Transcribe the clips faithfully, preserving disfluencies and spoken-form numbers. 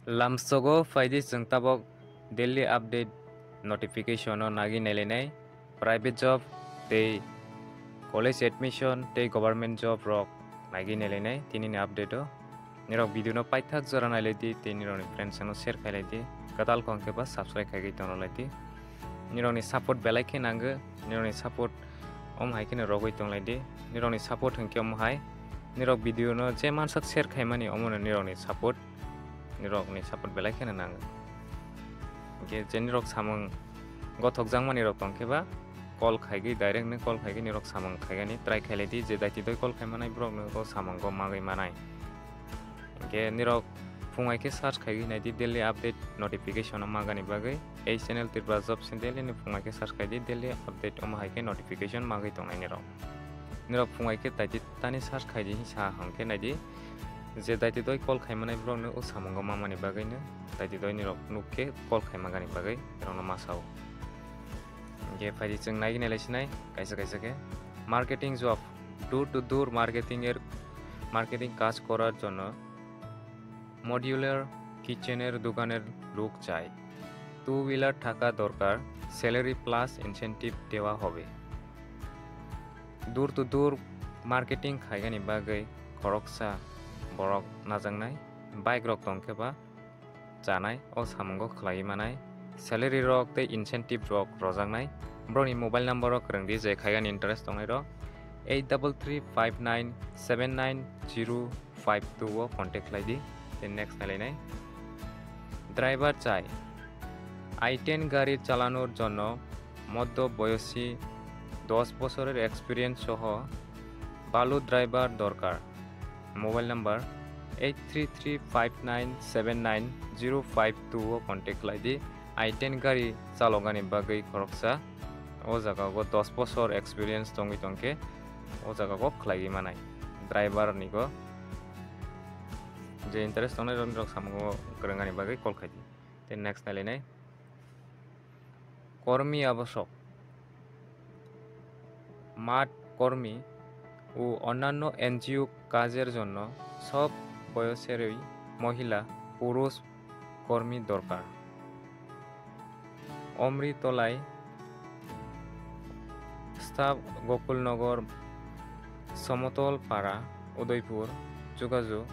Lamsogo phaidi chwng tabok daily update notification o nagwi nailainai, private job tei college admission tei government job rok nagwi nailainai tinini update o. Nirok video no paithak jora nailaidi tei nirokni friends no share khailaidi, kwtal khong khe ba subscribe khaigwi tonglai di. Nirokni support belai khe nango, nirokni support om hai kheno rogwi tonglai di. Nirokni support hwnkhe omo hai, nirok video no je mansak share khaimani omono nirokni support, nirokni support belai kheno nango. Hwnkhe je nirok samung gothokjakmani rok tongkhe ba call khaigwi, direct no call khaigwi nirok samung khaigani try khailai di, je daitidoi call khaimanai borok no o samungo magwi manai. Hwnkhe nirok phungai khe search khaigwi naidi daily update notification o magani bagwi. Ei channel Tripura Jobs ni daily ni phungai khe search khaidi, daily update omo hai khe notification magwi tongnai nirok. Nirok phungai khe daititani search khaidi hinsa hwnkhe naidi, je daitidoi call khaimanai borok no o samungo mamani bagwi no daitidoi nirok nuk khe call khaimagani bagwi nirok no masao. Hwnkhe phaidi chwng naiwi nailai sinai kaisa kaisa khe marketing job, door to door marketing er, marketing কাজ করার জন্য মডিউলার কিচেনের দোকানের লোক চাই। Two wheeler থাকা দরকার, salary plus incentive দেওয়া হবে। Door to door marketing khaigani bagwi khoroksa borok najaknai, bike rok tongkhe ba chanai o samungo khlaiwi manai, salary rok tei incentive rok rojaknai. Borokni mobile number o kwrwngdi je khaigani interest tongnai rok, eight double three five nine seven nine zero five two o contact khlaidi. Tei next nailainai, driver চাই। I ten গাড়ি চালানোর জন্য মধ্যবয়সী দশ বছরের এক্সপিরিয়েন্স সহ ভালো driver দরকার। Mobile number eight three three five nine seven nine zero five two o contact khlai di. I ten গাড়ি চালকani bagwi khoroksa o jaga o dos bosor experience tongwi tongkhe o jaga o khlaiwi manai driver ni go. Je interest tongnai rok, rok samungo kwrwngani bagwi call khaidi. Tei next nailainai, কর্মী আবশ্যক। মাঠ কর্মী ও অন্যান্য এনজিও কাজের জন্য সব বয়সেরই মহিলা, পুরুষ কর্মী দরকার। অমৃতলাই, স্থাপ গোকুলনগর, সমতল পাড়া, উদয়পুর, যোগাযোগ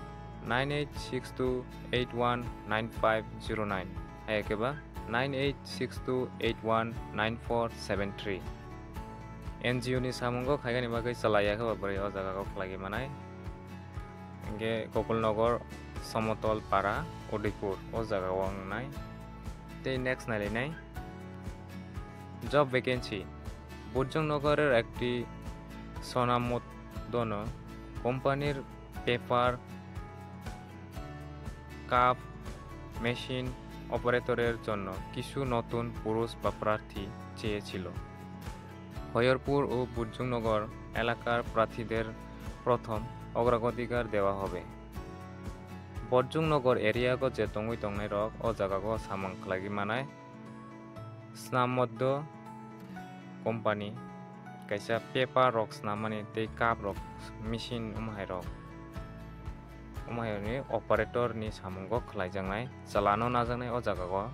nine eight six two eight one nine five zero nine, hai khe ba nine eight six two eight one nine four seven three. NGO ni samungo khaigani bagwi chwlaiya khe ba bwrwi o jaga o khlaiwi manai. Hwnkhe Gokulnogor, Somotol Para, Udaipur o jaga o wngnai. Tei next nailainai, job vacancy. বুর্জুংনগরের একটি স্বনামধন্য কোম্পানির paper cup machine অপারেটরের জন্য কিছু নতুন পুরুষ বা প্রার্থী চেয়েছিল। খয়রপুর ও বুর্জুংনগর এলাকার প্রার্থীদের প্রথম অগ্রাধিকার দেওয়া হবে। Borjungnogor area o je tongwi tongnai rok o jaga o samung khlaiwi manai. Snam moddo company kaisa paper rok snam mani tei cup rok machine omo hai rok, omo hai ni operator ni samungo khlaijaknai, chwla no najaknai o jaga o.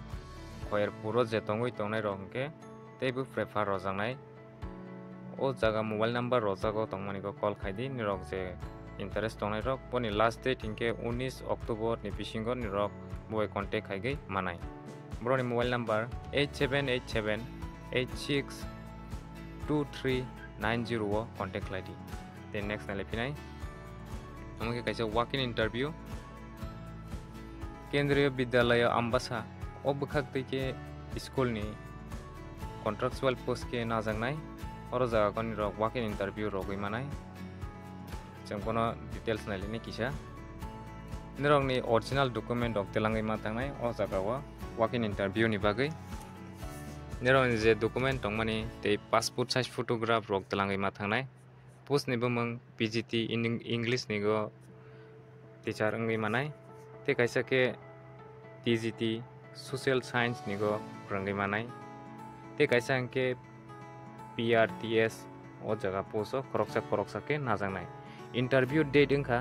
Khoyerpuro je tongwi tongnai rok hwnkhe teibo prefer rojaknai. O jaga mobile number rojago tongmani go call khaidi, nirok je interest tongnai rok. Boni last date hinkhe unis October ni bisingo nirok bo bai contact khaigwi manai. Borokni mobile number eight seven eight seven eight six two three nine zero o contact khlaidi. Tei next nailai phinai. Omo khe kaisa walk-in interview. Kendriya Vidyalaya Ambasa o bwkhak twi khe school ni contractual post khe najaknai. Oro jaga o nirok walk-in interview rogwi manai. Chwng bono details nailini kisa. Nirokni original document rok twlangwi ma thangnai o jaga o walk-in interview ni bagwi. Nirokni je document tongmani tei passport size photograph rok twlangwi ma thangnai. Post ni bumung P G T in English ni go teacher wngwi manai. Tei kaisa khe T G T Social Science ni go phwrwngwi manai. Tei kaisa hwnkhe P R T S o jaga post o khoroksa khoroksa khe najaknai. Interview date wngkha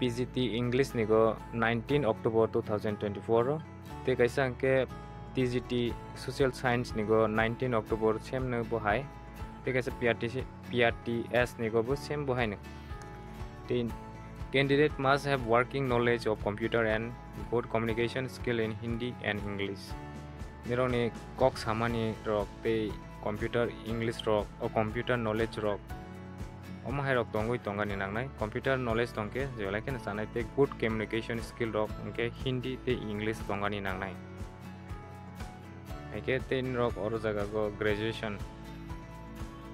P G T English ni go nineteen October two thousand twenty-four o, tei kaisa hwnkhe T G T Social Science ni go nineteen October same no bo hai, tei kaisa P R T C, P R T S ni go bo same bo hai no. Tei candidate must have working knowledge of computer and good communication skill in Hindi and English. Nirokni kok samani rok tei computer, English rok, o computer knowledge rok, omo hai rok tongwi tongani nangnai. Computer knowledge tongkhe jebelai kheno chanai tei good communication skill rok hwnkhe Hindi tei English tongani nangnai. Haikhe tei nirok oro jaga go graduation,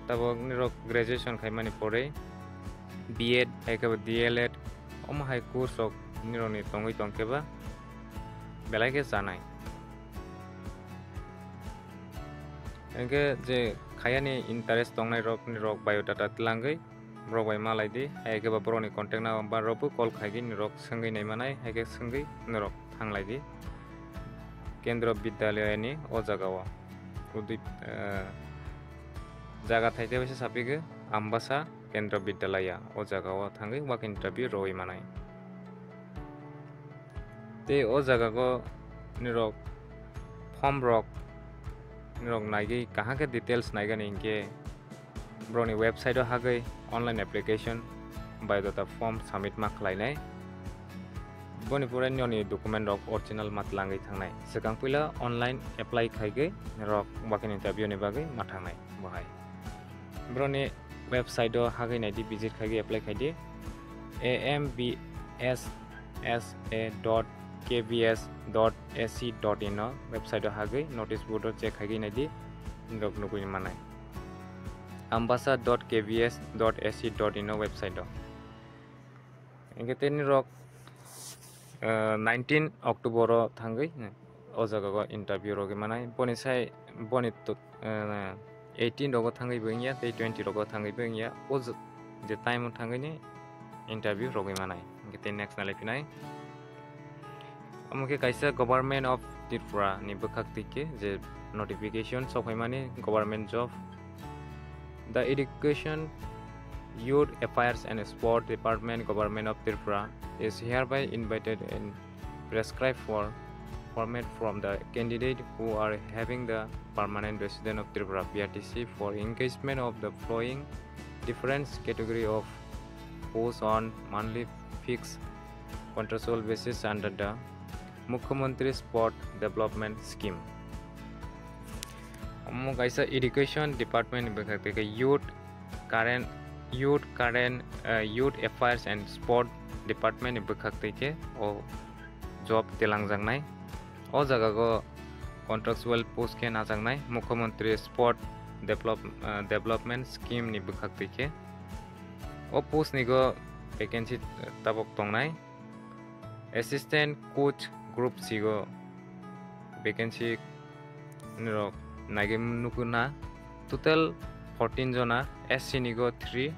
tabok nirok graduation khaimani pore B Ed, haikhe bo D L Ed, omo hai course rok nirokni tongwi tongkhe ba belai khe chanai. Hwnkhe je khayani interest tongnai rok, nirok biodata twlangwi borok bai malai di, hai khe ba borokni contact number rok bo call khaigwi nirok swngwi nai manai, hai khe swngwi norok thanglai di. Kendro Vidyalaya ni o jaga o, Udit, eh, jaga thaite bai se sapigwi Ambasa Kendro Vidyalaya, o jaga o thangwi work interview rwi manai. Tei o jaga go nirok form rok nirok naigwi kaham khe details naigani hinkhe borokni website o hagwi online application biodata form submit ma khlainai. Boni pore nini document rok original ma twlangwi thangnai. Swkang puila online apply khaigwi nirok work interview ni bagwi ma thangnai bo hai. Borokni website o hagwi naidi, visit khaigwi apply khaidi. A M B S S A dot K B S dot A C dot in o website o hagwi notice board o check khaigwi naidi, norok nugwi manai. Ambasa dot K B S dot A C dot in o website o. Hinkhe tei nirok, eh, nineteen October o thangwi o jaga o interview rogwi manai. Boni sai, boni to-, eh, eighteen rogo thangwi bo wngya, tei twenty rogo thangwi bo wngya. O j-, je time o thangwi ni interview rogwi manai. Hinkhe tei next nalai phinai. Omo khe kaisa Government of Tripura ni bwkhak twi khe je notification sokphaimani government job. The Education, Youth Affairs and Sport Department, Government of Tripura is hereby invited and prescribed for format from the candidate who are having the permanent resident of Tripura, P R T C, for engagement of the following different category of post on monthly fixed contractual basis under the Mukhyamantri Sport Development Scheme. Omo kaisa Education Department ni bwkhak tei khe Youth Current, Youth Current, eh, Youth Affairs and Sport Department ni bwkhak tei khe o job twlangjaknai. O jaga o contractual post khe najaknai Mukhyamantri Sport Develop-, eh, Development Scheme ni bwkhak twi khe. O post ni go vacancy tabok tongnai. Assistant Coach Group C o vacancy nirok naigwi nukna. Total fourteen jona, S C ni go three,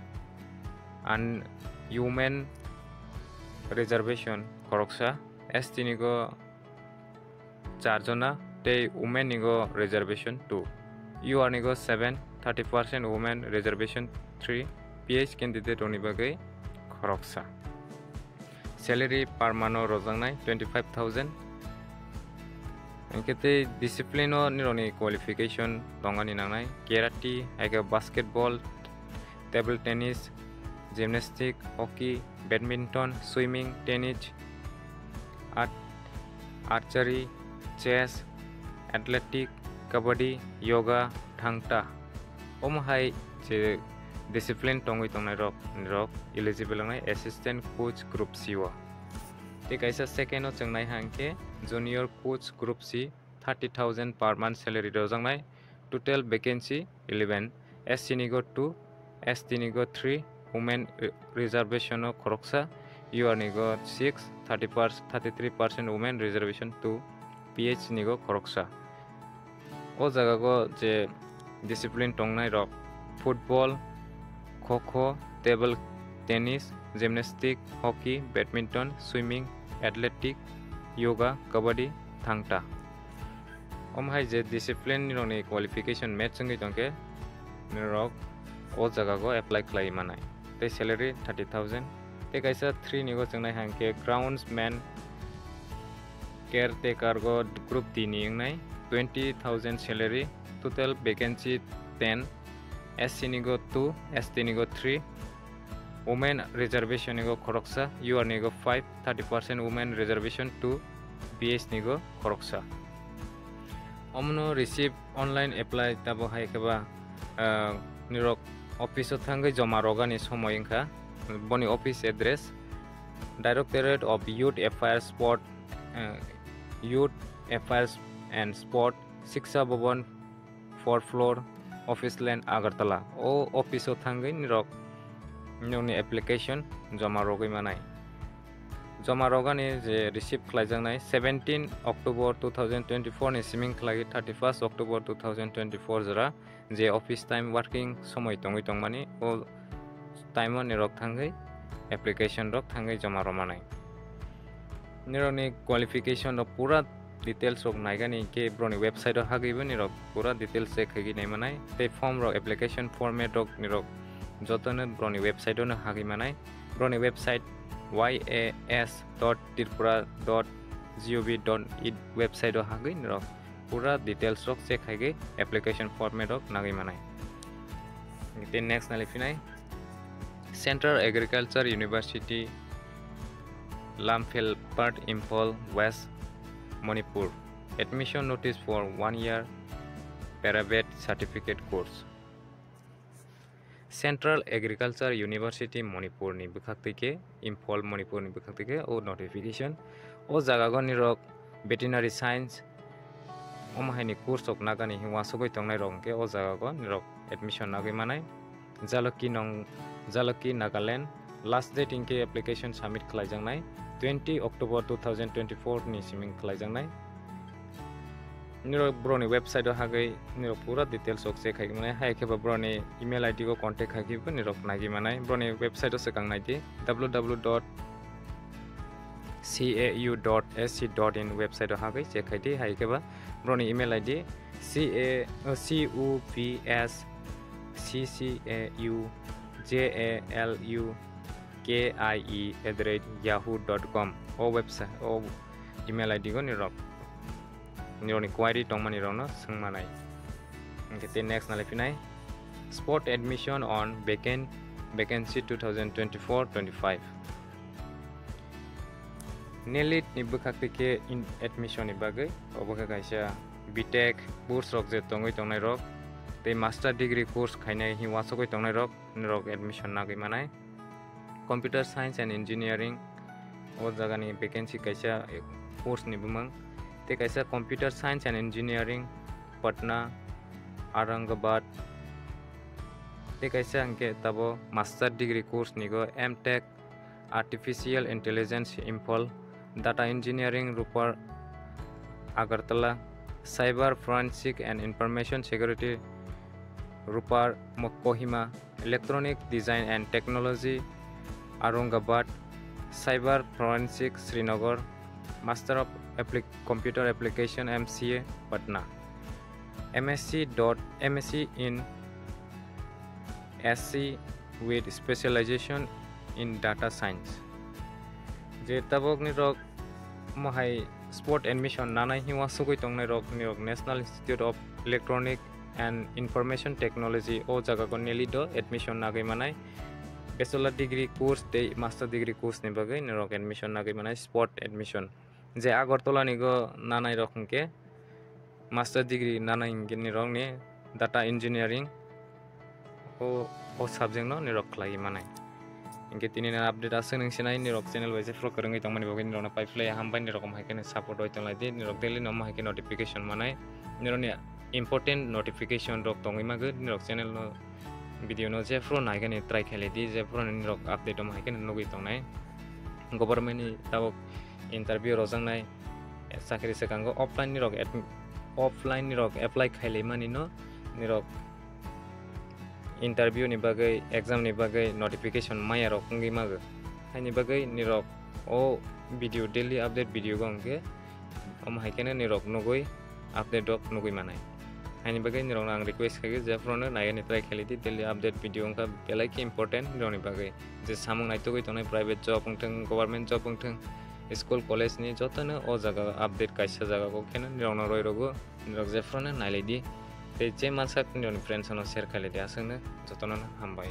and women reservation khoroksa, S T ni go char jona tei women ni go reservation two. U R ni go seven, thirty percent women reservation three, P H candidate rokni bagwi khoroksa. Salary per month o rojaknai twenty five thousand. Hinkhe tei discipline o nirokni qualification tongani nangnai, karate, hai khe basketball, table tennis, gymnastic, hockey, badminton, swimming, tennis, art-, archery, chess, athletic, kabaddi, yoga, thangta. Omo hai je discipline tongwi tongnai rok, rok eligible wngnai assistant coach group C o. Tei kaisa second o chwng nai hang khe junior coach group C, thirty thousand per month salary rojaknai, total vacancy eleven, S C ni go two, S T ni go three, women re-, reservation o khoroksa, U R ni go six, thirty percent, thirty three percent women reservation two, P H ni go khoroksa. O jaga go je discipline tongnai rok, football, kho kho, table tennis, gymnastic, hockey, badminton, swimming, athletic, yoga, kabaddi, thangta. Omo hai je discipline ni rokni qualification match wngwi tongkhe, norok o jaga go apply khlai manai. Tei salary thirty thousand Tei kaisa three ni go chwngnai hwnkhe groundsman caretaker go group D ni wngnai, twenty thousand salary, total vacancy ten, S C ni go two, S T ni go three, women reservation ni go khoroksa, U R ni go five, thirty percent women reservation two, B H ni go khoroksa. Omono receive online apply tabo hai khe ba, ah, nirok office o thangwi joma rogani somoi wngkha. Boni office address, Directorate of Youth Affairs, Sport, ah, Youth Affairs and Sport, Shiksha Bhavan, fourth floor, Office Lane, Agartala. O office o thangwi nirok nokni application joma rogwi manai. Joma rogani je receive khlaijaknai seventeen October two thousand twenty-four ni siming khlai thirty-first October two thousand twenty-four jora, je office time working somoi tongwi tongmani, o time o nirok thangwi application rok thangwi joma romanai. Nirokni qualification rok pura details rok naigani khe broni website o hagwi bo nirok pura details check khaigwi naimanai, tei form rok, application format rok nirok jotono broni website o no hagwi manai. Broni website Y A S dot tripura dot gov dot in website o hagwi nirok pura details rok check khaigwi application format rok nagwi manai. Tei next nali phinai Central Agriculture University, Lamphel Part, Imphal West, Manipur. Admission notice for one year private certificate course. Central Agriculture University Manipur ni bwkhaktwi khe, Imphal Manipur ni bwkhaktwi khe o notification. O jaga go nirok veterinary science, omo hai ni course rok nagani hwnwi uansugwi tongnai rok hwnkhe o jaga go nirok admission nagwi manai. Jalaki nong, Jalaki Nagaland. Last date hwnkhe application submit khlaijaknai twenty October two thousand twenty-four ni siming khlaijaknai. Nirok broni website o hagwi nirok pura details rok check khaigwi manai, hai khe bo broni email I D go contact khaigwi bo nirok nagwi manai. Broni website o swkang naidi, W W W dot C A U dot S C dot in website o hagwi check khaidi, hai khe bo broni email I D C A, uh, C U P S C C A U J A L U K I E at the rate yahoo dot com. O website, o email I D go nirok nirokni query tongmani rokno swngmanai. Hwnkhe tei next nalai phinai spot admission on vacant, vacancy two thousand twenty-four twenty-five. Nelit ni bwkhak twi khe in admission ni bagwi, obo khe kaisa B Tech course rok je tongwi tongnai rok tei master degree course khainai hi uansugwi tongnai rok, nirok admission nagwi manai. Computer Science and Engineering, o jagani vacancy kaisa course ni bumung, tei kaisa Computer Science and Engineering, Patna, Aurangabad, tei kaisa hwnkhe tabo master degree course ni go M Tech Artificial Intelligence, Imphal, Data Engineering, Rupar, Agartala, Cyber Forensic and Information Security, Rupar, Mo-, Kohima, Electronic Design and Technology, Aurangabad, Cyber Forensic, Srinagar, Master of Appli-, Computer Application, M C A, Patna, M S C dot, M S C in S C with specialization in data science. Je tabok nirok mohai spot admission nanai hi uansugwi tongnai rok, nirok National Institute of Electronic and Information Technology, o jaga go Nelit o admission nagwi manai. Bachelor degree course tei master degree course ni bagwi nirok admission nagwi manai, spot admission. Je Agartala ni go nanai rok hwnkhe master degree nanai hwnkhe nirok ni data engineering o, o subject no nirok khlai manai. Hwnkhe tini ni update aswk nung sinai, nirok channel bai se follow kwrwngwi tongmani bagwi nirok no pai phlai hambai, nirok hai khe support oi tonglai di, nirok daily no omo hai khe notification manai, nirok ni important notification rok tongwi magwi nirok channel no video no jephuru naigani try khailai di, jephuru nirok update omo hai khe nugwi tongnai. Government ni tabok interview rojaknai, chakri swkango offline nirok ad-, offline nirok apply khailai mani no nirok interview ni bagwi, exam ni bagwi notification maya rok wngwi mago. Haini bagwi nirok o video, daily update video go hwnkhe omo hai kheno nirok nugwi update rok nugwi manai. Haini bagwi nirokno ang request khaikhe, jephruno naiyani try khailidi, daily update video wngkha belai khe important nirokni bagwi. Je samung naitugwi tongnai, private job wngthung, government job wngthung, school college ni jotono o jaga update kaisa jaga kok kheno nirokno roi rogo, nirok jephruno nailaidi. Tei je mansak nirokni friends no share khailidi, aswkno jotono hambai.